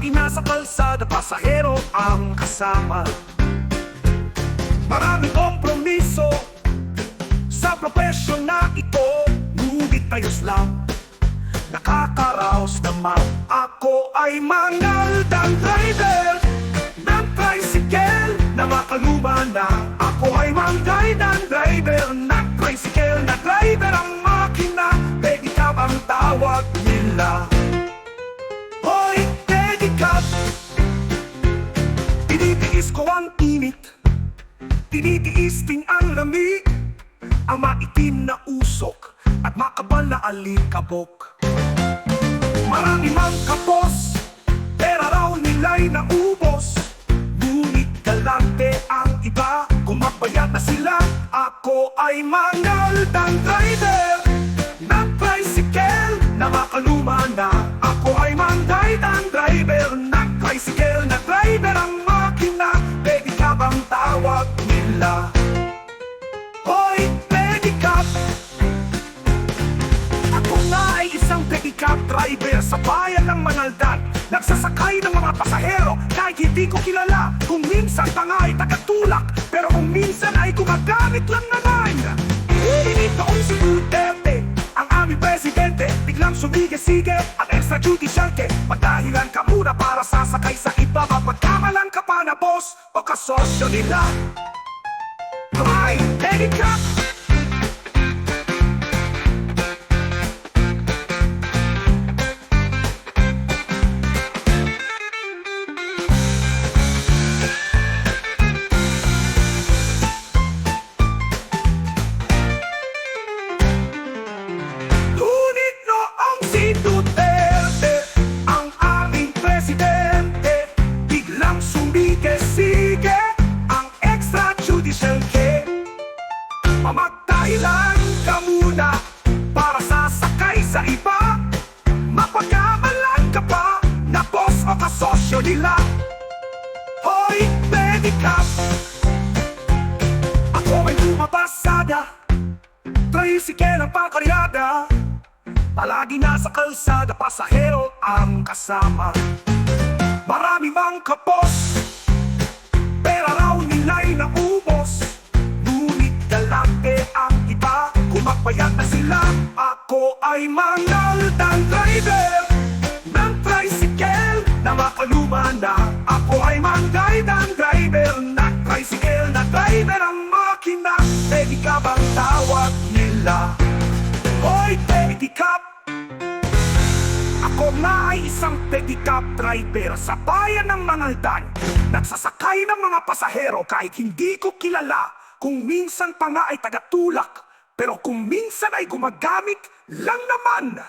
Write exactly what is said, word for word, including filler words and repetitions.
Di nasa kalsada, pasahero ang kasama. Maraming kompromiso sa profesyon na ito, ngunit ayos lang, nakakaraos naman. Ako ay mangaldan driver ng tricycle na makaluma na. Ako ay mangaldan driver ng tricycle na driver ang makina. Pedicab ang tawag nila. Hoy, pedicab! Tinitiis ko ang init, tinitiis din ang lamig, ang maitim na usok at makapal na alikabok. Marami mang kapos, pera raw nila'y naubos. Ngunit galante ang iba, kung magbayad na sila. Ako ay mangaldan driver ng tricycle na makaluma na. Ako ay mangaldan driver ng tricycle na driver ang makina. Pedicab ang tawag nila. Hoy, pedicab! Ako nga ay isang pedicab driver sa bayan ng Mangaldan. Nagsasakay ng mga pasahero kahit hindi ko kilala. Kung minsan pa nga ay taga-Tulak, pero kung minsan ay gumagamit lang naman. Ngunit noong si Duterte ang aming presidente, biglang sumige-sige ang extrajudicial ke. Magdahilan ka muna para sasakay sa iba, mapagkamalan ka pa na boss o kasosyo nila. Ay, pedicab! Ngunit noong si Duterte ang aming presidente, biglang sumige-sige ang extrajudicial ke. Mamagdahilan ka muna para sasakay sa iba, mapagkamalan ka pa na boss o kasosyo nila. Hoy, pedicab! Ako ay lumabas sada, tricycle ang pakaryada. Palagi nasa kalsada, pasahero ang kasama. Marami mang kapos, pera raw nila'y naubos. Ngunit galante ang iba, kung magbayad na sila. Ako ay mangaldan driver ng tricycle na makaluma na. Ako ay mangaldan driver ng tricycle na driver ang makina. Pedicab ang tawag nila. Hoy, pedicab! Ako nga ay isang pedicab driver sa bayan ng Mangaldan. Nagsasakay ng mga pasahero kahit hindi ko kilala. Kung minsan pa nga ay taga-Tulak, pero kung minsan ay gumagamit lang naman.